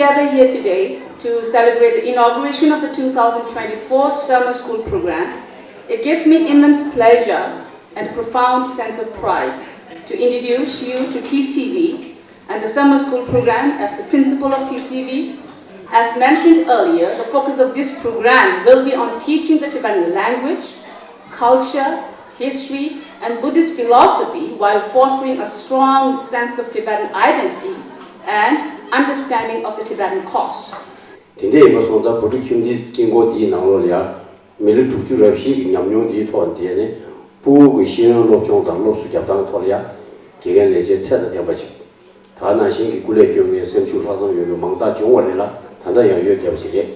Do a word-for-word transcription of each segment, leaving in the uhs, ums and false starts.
Gather here today to celebrate the inauguration of the two thousand twenty-four Summer School Program, it gives me immense pleasure and a profound sense of pride to introduce you to T C V and the Summer School Program as the principal of T C V. As mentioned earlier, the focus of this program will be on teaching the Tibetan language, culture, history, and Buddhist philosophy while fostering a strong sense of Tibetan identity and understanding of the Tibetan cause. དེ་འདྲ་ཡིན་པ་སོང་ཙང་བོད་ཕྲུག་ཁྱིམ་སྡེའི་དཀྱིལ་འཁོར་འདིའི་ནང་ལོགས་ལ་ཡ་མི་ལོ་དྲུག་ཅུ་རེ་བཞི་གི་ཉམས་མྱོང་འདིའི་ཐོག་ནས་ནས་ཕྲུ་གུ་གི་ཤེས་ཡོན་སློབ་སྦྱོང་དང་སློབ་གསོ་རྒྱབ་སྟངས་ཐོག་ལ་ཡ་དགེ་རྒན་ལས་བྱེད་ཚད་དང་ལྡན་པ་ཞིག་ད་ནང་བཞིན་གྱི་སྐུ་ལས་སྐྱོན་མཁན་སེམས་ཤུགས་ལྷག་བསམ་ཡོད་མཁན་མང་དག་བྱུང་བ་རེད་ལ། ད་ལྟ་ཡང་ཡོད་བསྡད་པ་ཞིག་རེད།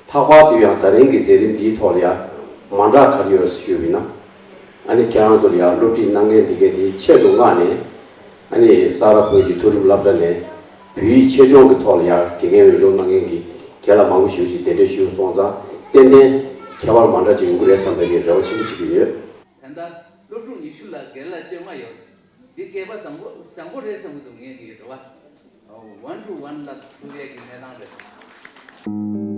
ལྷག་པར་དུ་ཡང་ད་རིང་གི་མཛད་རིམ་འདིའི་ཐོག་ལ་ཡང་མ་འདྲ་ག་རེ་ཡོད་ཞུས་པ་ཡིན་ན། ཨ་ནི་ཁྱེད་རང་ཚོ་ལ་ཡང་སློབ་ཁྲིད་གནང་མཁན་འདི་གས་དེ་ཆེད་དུ་མངགས་ནས། ཨ་ནི་ས་རཱ་བོད་ཀྱི་མཐོ་རིམ་སློབ་གྲྭ་ནས་བོད་ཡིག་ཆེད་སྦྱོང་གི་ཐོག་ལ་ཡང་དགེ་རྒན་འོས་སྦྱོར་གནང་མཁན་གྱི་རྒན་ལགས་མང་པོ་ཞེ་པོ་ཅིག་གདན་འདྲེན་ཞུས་སོང་ཙང་ཏན་ཏན་ཁྱད་པར་མ་འདྲ་ཅིག་ཡོང་གི་རེད་བསམ་པའི་རེ་བ་ཆེན་པོ་བྱེད་ཀྱི་ཡོད། ད་ལྟ་སློབ་ཕྲུག་ཉི་ཤུ་ལ་རྒན་ལགས་བཅོ་ལྔ་ཡོད། འདི་སྐལ་པ་བཟང་པོ་བཟང་པོ་རེད་བསམ་གྱི་འདུག་ངས་འདི་རེད་བ། One to one ལ་ཐུག་ཡས་ཀྱི་གནས་སྟངས་རེད།